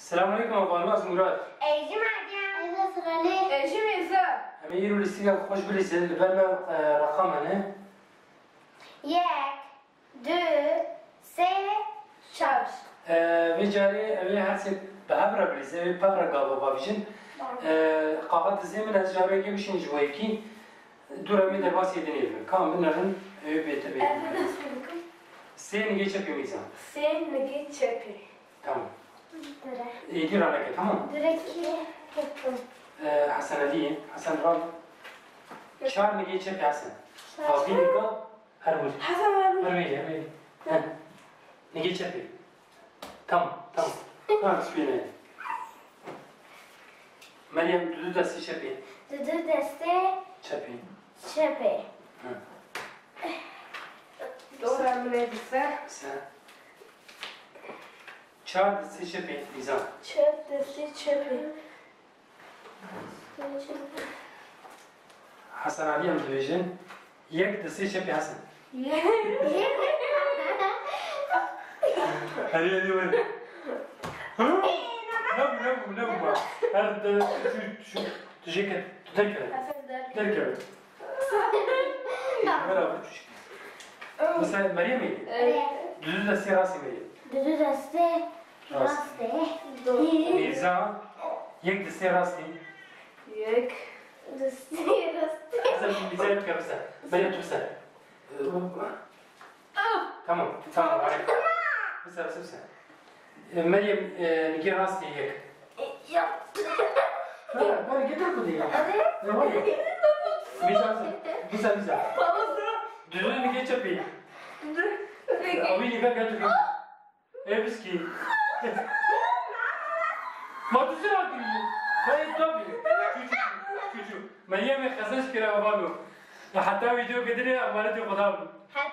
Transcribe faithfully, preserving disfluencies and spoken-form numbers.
Selamünaleyküm, Avalmaz Murat. Êjî Meryem. Êjî Sirelê. Êjî Mirza. Em ê îro lîstika xweş bilîzin, li ber me, e, reqam hene. Yek, du, sê, çar. E, vê carê ew ê her sê bi hev re bilîzin, ew ê pevre gava bavêjin. Tamam. E, qaxa dizê min ez ji hev yekê bişîn ji bo yekî. Dû re em ê derbasî yê dinê bibin. Ka em binerin, ew ê bêtir bê. Ez ê dest pê bikim. Sê nigê çepê mîzan. Sê nigê çepê. Tamam. Dire. Êdî raneke, tamam. Direkî ketim. Ee, Hesen Elî, Hesen Ram. Çar nigê çepê Hesen. Çar. Azî nika, her bir. Hesen Ram. Her bir, her bir. Heh. Nigê çepê. Tamam, tamam. Tamam, spîne. Meryem, dudu destê çepê. Dudu destê Çepê. Çepê. Hı. Dora min ê dise. Se. Çar destê çepê, Nîzan. Çar destê çepê. Hesen Alî em dibêjin. Yek destê çepê Hesen. Herî, herî, were. Hı? Nebû, nebû, nebû. Her de, şu, şu, tu jê ket, tu derkeve. Hesen der. Derkeve. Tamam. Beraber çocuk. Mesela Meryem'i. Evet. Düzü destê rastî Meryem. Düzü destê rastî. Rastî. Mirza, yek destê rastî. Yek. Destê rastî. Mesela Mirza yek yapsa. Meryem tu sen. Tamam, tamam, harika. Bisa, bisa, bisa. E, Meryem, e, nigê rastî yek. Yap. Ha, ben gider ku diye. Evet. Ne var ya? Bisa, bisa, bisa, bisa. Tamam, tamam. Düzgün nigê çepî. Dur. Peki. Abi nigê gel düzgün. E, biskî. Ma tu sira kiriye. Hey, tabii. Çocuk, çocuk. Meryemê xezeş kira avano. Heta video gidirê emanetê Xuda bû. Hep